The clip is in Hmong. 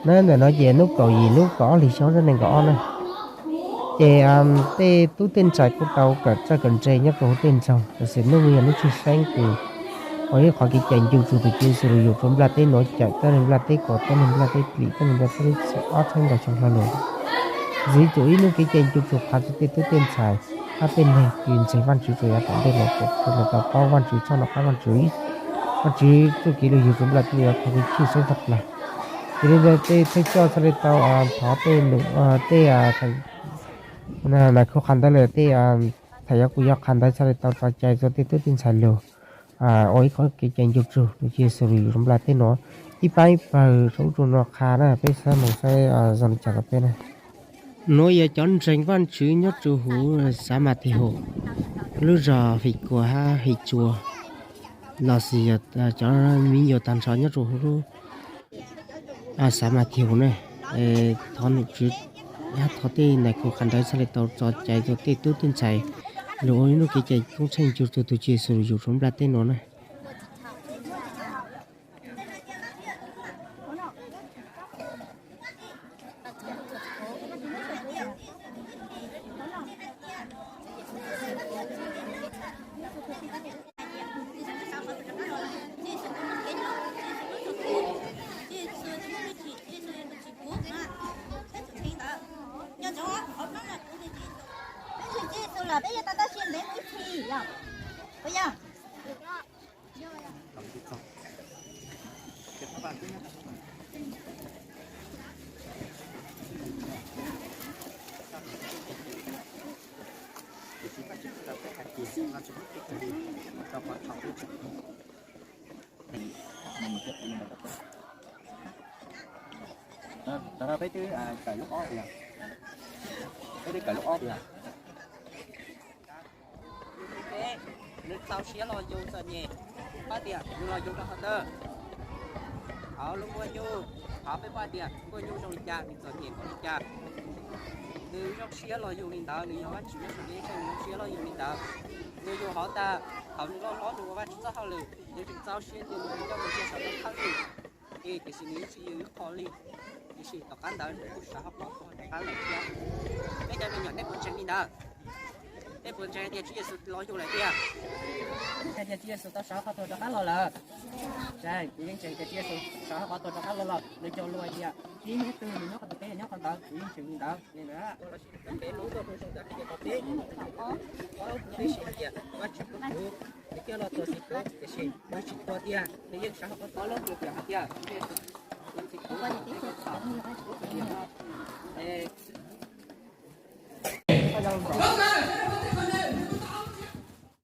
Na ntawm no ces hnub kaum yim lub kaum ob hlis xyoo ob txhiab nees nkaum ob na, ces tej tub tej ntxhais kuj tau kawm txawj kawm ntse nyob rau hauv tej ntxoog, tam sim no yog lub tshwj xeeb kws ua ib qhov kev cai ncu tsug tus Tswv Yexus lug yug rua nplaj teb nuav, cawm tuab neeg nplaj teb, kuam tuab neeg nplaj teb, plim tuab neeg nplaj teb, ob txhiab nkaum xyoo hlo lug. Ntxiv txug ib lub kev cai ncu tsug qha rua tej tub tej ntxhais hab tej neeg kws ntseeg Vaajtswv txhua yav tom ntej los kuas lawv tau paub Vaajtswv txhoj lug qab, Vaajtswv, Vaajtswv txuj kev lug yug rua nplaj teb nuav yog qhov kws tshwj xeeb tshaj plawg. Ces le ntawd tej thawj coj txhaj le tau thov tej, tej nas khu qha ntawv lawm tej thaj yuav kuj yog qha ntawv txhaj le tau tso cai rua tej tub tej ntxhais lug ua ib qhov kev cai ncu tsug tus Tswv Yexus lug yug rua nplaj teb nuav. Ib pab ib pawg saum ub tsuj no qha na, peb saib moog saib zoo li cas rua peb na. Nuav yog cov ntseeg Vaajtswv nyob rua huv xav Mas Tis Hum, lub zog Fim Kuas hab Fim Tsua, los sis yog cov miv nyuas tag nrho nyob rua huv lub xav Mas Tis Hum na. Thov nom tswv hab thov tej nas khu qha ntawv txhaj le tau tso cai rua tej tub tej ntxhais lug ua ib lub kev cai koob tsheej ncu tsug tus Tswv Yexus lug yug rua nplaj teb nuav na. Tau rau peb twb kawm lub ob tiag, peb twb kawm lub ob tiag. Nws txaus siab los yug txom nyem, pab tias nws los yug rau qhov twg? Thov lub nkuaj nyuj, thov peb pab tias nkuaj nyuj zoo li cas, nws txom nyem npaum li cas. Nws zoo siab los yug li ntawd, nws yog Vajtswv lub ceeb tsheej, nws zoo siab los yug li ntawd. Nws yug hov tag, thaum nws loj hlob nws ua Vajtswv txoj hauj lwm, nws tseem txaus siab tias nws yuav coj mus ua Vajtswv txoj hauj lwm, es tiam sis nws yeej tsis yug ib qho li. Tiam sis tom qab ntawd nws kuj sawv hauv qhov tuag rov qab lawm thiab. Peb cov me nyuam nej puas ntseeg li ntawd? Nej puas ntseeg tias Tswv Yexus los yug lawm tiag? Ntseeg tias Tswv Yexus tau sawv hauv qhov tuag rov qab los lawm. Ntseeg, kuv yeej ntseeg tias Tswv Yexus sawv hauv qhov tuag rov qab los lawm. Nws cov lus hais tias, tib hnub twg nws nyob qhov twg peb yuav nyob qhov ntawd, kuv yeej ntseeg li ntawd. Li ntawd, peb lub tuaj phooj ywg, peb, peb sim hais tias Vajtswv kuj tuag, nws coj los tuag txi kub, tiam sis nws tsis tuag tiag, nws yeej sawv hauv qhov tuag. Lub ntiam hais tias Tswv Yexus tuag txi kub, nws tau thov